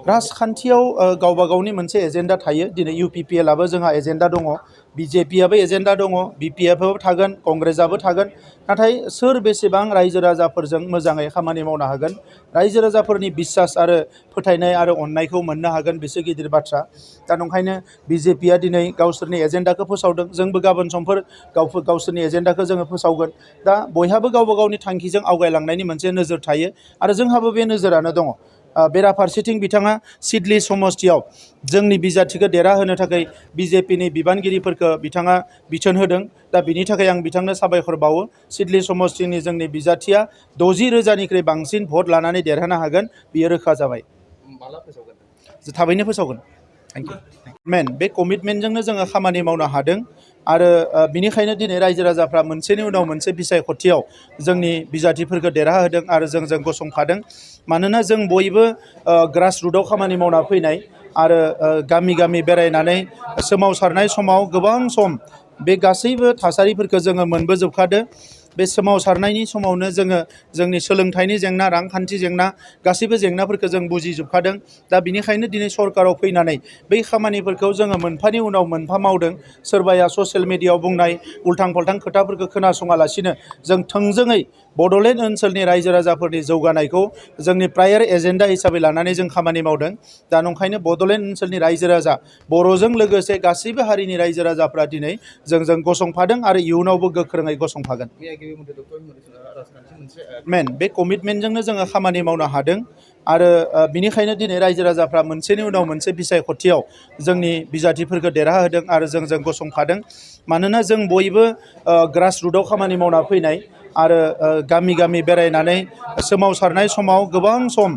राजखान्थियाव गावबा गावनि मोनसे एजेन्डा थायो। दिनै UPPLआबो जोंहा एजेन्डा दङ, BJPआबो एजेन्डा दङ, BPFआबो थागोन, कंग्रेसआबो थागोन। नाथाय सोर बेसेबां रायजो राजाफोरजों मोजाङै खामानि मावनो हागोन, रायजो राजाफोरनि बिसास आरो फोथायनाय आरो अननायखौ मोननो हागोन, बेसो गिदिर बाथ्रा। दा नंखायनो BJPआ दिनै गावसोरनि एजेन्डाखौ फोसावदों, जोंबो गाबोन समफोर गावसोरनि एजेन्डाखौ जोङो फोसावगोन। दा बयहाबो गावबा गावनि थांखिजों आवगायलांनायनि मोनसे नोजोर थायो आरो जोंहाबो बे नोजोरानो दङ। बेराफारसेथिं बिथाङा सिडली समस्तियाव जोंनि बिजाथिखौ देरहाहोनो थाखाय BJPनि बिबानगिरिफोरखौ बिथाङा बिथोन होदों। दा बिनि थाखाय आं बिथांनो साबायखर बावो। सिडली समस्तिनि जोंनि बिजाथिया 60,000निख्रुइ बांसिन भट लानानै देरहानो हागोन, बियो रोखा जाबाय। थाबैनो फोसावगोन। Thank you. बे कमिटमेन्टजोंनो जोङो खामानि मावनो हादों आरो बिनिखायनो दिनै रायजो राजाफ्रा मोनसेनि उनाव मोनसे बिसायख'थियाव जोंनि बिजाथिफोरखौ देरहाहोदों आरो जोंजों गसंफादों। मानोना जों बयबो ग्रासरुटआव खामानि मावना फैनाय आरो गामि गामि बेरायनानै सोमावसारनाय समाव गोबां सम बे गासैबो थासारिफोरखौ जोङो मोनबोजोबखादों। बे सोमावसारनायनि समावनो जोङो जोंनि सोलोंथाइनि जेंना, रांखान्थि जेंना, गासैबो जेंनाफोरखौ जों बुजिजोबखादों। दा बिनिखायनो दिनै सरकाराव फैनानै बै खामानिफोरखौ जोङो मोनफानि उनाव मोनफा मावदों। सोरबाया ससियेल मिडियायाव बुंनाय उल्थां फाल्थां खोथाफोरखौ खोनासङालासिनो जों थोंजोङै बड'लेण्ड ओनसोलनि रायजो राजाफोरनि जौगानायखौ जोंनि प्रायर एजेन्डा हिसाबै लानानै जों खामानि मावदों। दा नंखायनो बड'लेण्ड ओनसोलनि रायजो राजा, बर'जों लोगोसे गासैबो हारिनि रायजो राजाफ्रा दिनै जोंजों गसंफादों आरो इयुनावबो गोख्रोङै गसंफागोन। बे कमिटमेन्टजोंनो जोङो खामानि मावनो हादों आरो बिनिखायनो दिनै रायजो राजाफ्रा मोनसेनि उनाव मोनसे बिसायख'थियाव जोंनि बिजाथिफोरखौ देरहाहोदों आरो जोंजों गसंफादों। मानोना जों बयबो ग्रासरुटआव खामानि मावना फैनाय आरो गामि गामि बेरायनानै सोमावसारनाय समाव गोबां सम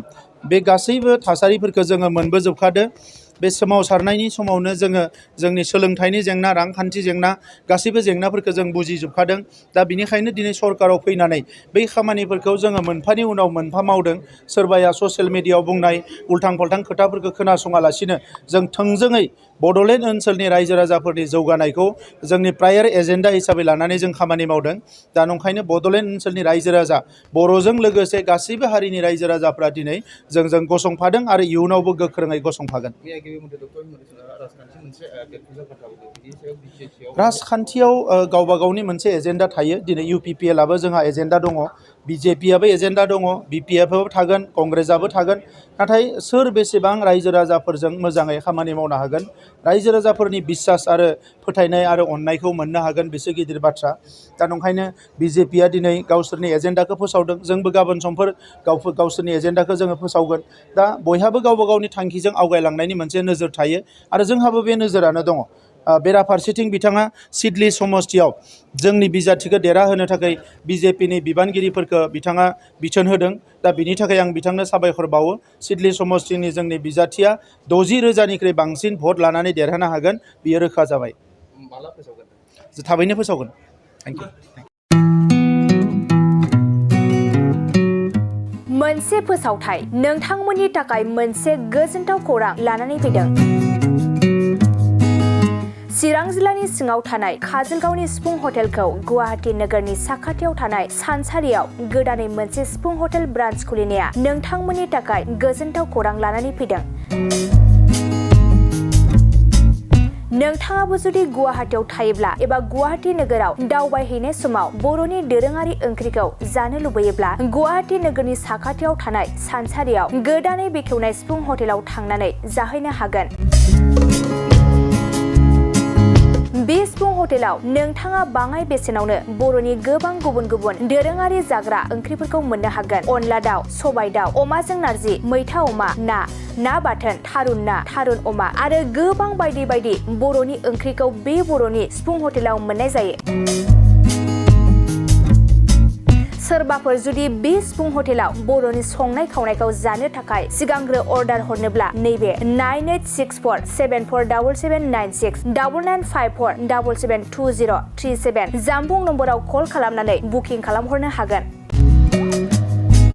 बे गासैबो थासारिफोरखौ जोङो मोनबोजोबखादों। बे सोमावसारनायनि समावनो जोङो जोंनि सोलोंथाइनि जेंना, रांखान्थि जेंना, गासैबो जेंनाफोरखौ जों बुजिजोबखादों। दा बिनिखायनो दिनै सरकाराव फैनानै बै खामानिफोरखौ जोङो मोनफानि उनाव मोनफा मावदों। सोरबाया ससियेल मिडियायाव बुंनाय उल्थां फाल्थां खोथाफोरखौ खोनासङालासिनो जों थोंजोङै बड'लेण्ड ओनसोलनि रायजो राजाफोरनि जौगानायखौ जोंनि प्रायर एजेन्डा हिसाबै लानानै जों खामानि मावदों। दा नंखायनो बड'लेण्ड ओनसोलनि रायजो राजा, बर'जों लोगोसे गासैबो हारिनि रायजो राजाफ्रा दिनै जोंजों गसंफादों आरो इयुनावबो गोख्रोङै गसंफागोन। राजखान्थियाव गावबा गावनि मोनसे एजेन्डा थायो। दिनै UPPLआबो जोंहा एजेन्डा दङ, BJPआबो एजेन्डा दङ, BPFआबो थागोन, कंग्रेसआबो थागोन। नाथाय सोर बेसेबां रायजो राजाफोरजों मोजाङै खामानि मावनो हागोन, रायजो राजाफोरनि बिसास आरो फोथायनाय आरो अननायखौ मोननो हागोन, बेसो गिदिर बाथ्रा। दा नंखायनो BJPआ दिनै गावसोरनि एजेन्डाखौ फोसावदों, जोंबो गाबोन समफोर गावसोरनि एजेन्डाखौ जोङो फोसावगोन। दा बयहाबो गावबा गावनि थांखिजों आवगायलांनायनि मोनसे नोजोर थायो आरो जोंहाबो बे नोजोरानो दङ। बेराफारसेथिं बिथाङा सिडली समस्तियाव जोंनि बिजाथिखौ देरहाहोनो थाखाय BJPनि बिबानगिरिफोरखौ बिथाङा बिथोन होदों। दा बिनि थाखाय आं बिथांनो साबायखर बावो। सिडली समस्तिनि जोंनि बिजाथिया 60,000निख्रुइ बांसिन भट लानानै देरहानो हागोन, बियो रोखा जाबाय। थाबैनो फोसावगोन। Thank you. मोनसे फोसावथाय नोंथांमोननि थाखाय मोनसे गोजोनथाव खौरां लानानै फैदों। चिरां जिल्लानि सिङाव थानाय काजलगावनि सिफुं हटेलखौ गुवाहाटी नोगोरनि साखाथियाव थानाय सानसारियाव गोदानै मोनसे सिफुं हटेल ब्रान्च खुलिनाया नोंथांमोननि थाखाय गोजोनथाव खौरां लानानै फैदों। नोंथाङाबो जुदि गुवाहाटीयाव थायोब्ला एबा गुवाहाटी नोगोराव दावबायहैनाय समाव बर'नि दोरोङारि ओंख्रिखौ जानो लुबैयोब्ला गुवाहाटी नोगोरनि साखाथियाव थानाय सानसारियाव गोदानै बेखेवनाय सिफुं हटेलाव थांनानै जाहैनो हागोन। बे सिफुं हटेलाव नोंथाङा बाङाय बेसेनावनो बर'नि गोबां गुबुन गुबुन दोरोङारि जाग्रा ओंख्रिफोरखौ मोननो हागोन। अनला दाउ, सबाय दाउ, अमाजों नारजि, मैथा अमा, ना बाथोन, थारुन ना, थारुन अमा आरो गोबां बायदि बायदि बर'नि ओंख्रिखौ बे बर'नि सिफुं हटेलाव मोननाय जायो। सोरबाफोर जुदि बे सिफुं हटेलाव बर'नि संनाय खावनायखौ जानो थाखाय सिगांग्रो अर्डार हरनोब्ला नैबे 9864747796 9954772037 जामबुं नम्बराव कल खालामनानै बुकिं खालामहरनो हागोन।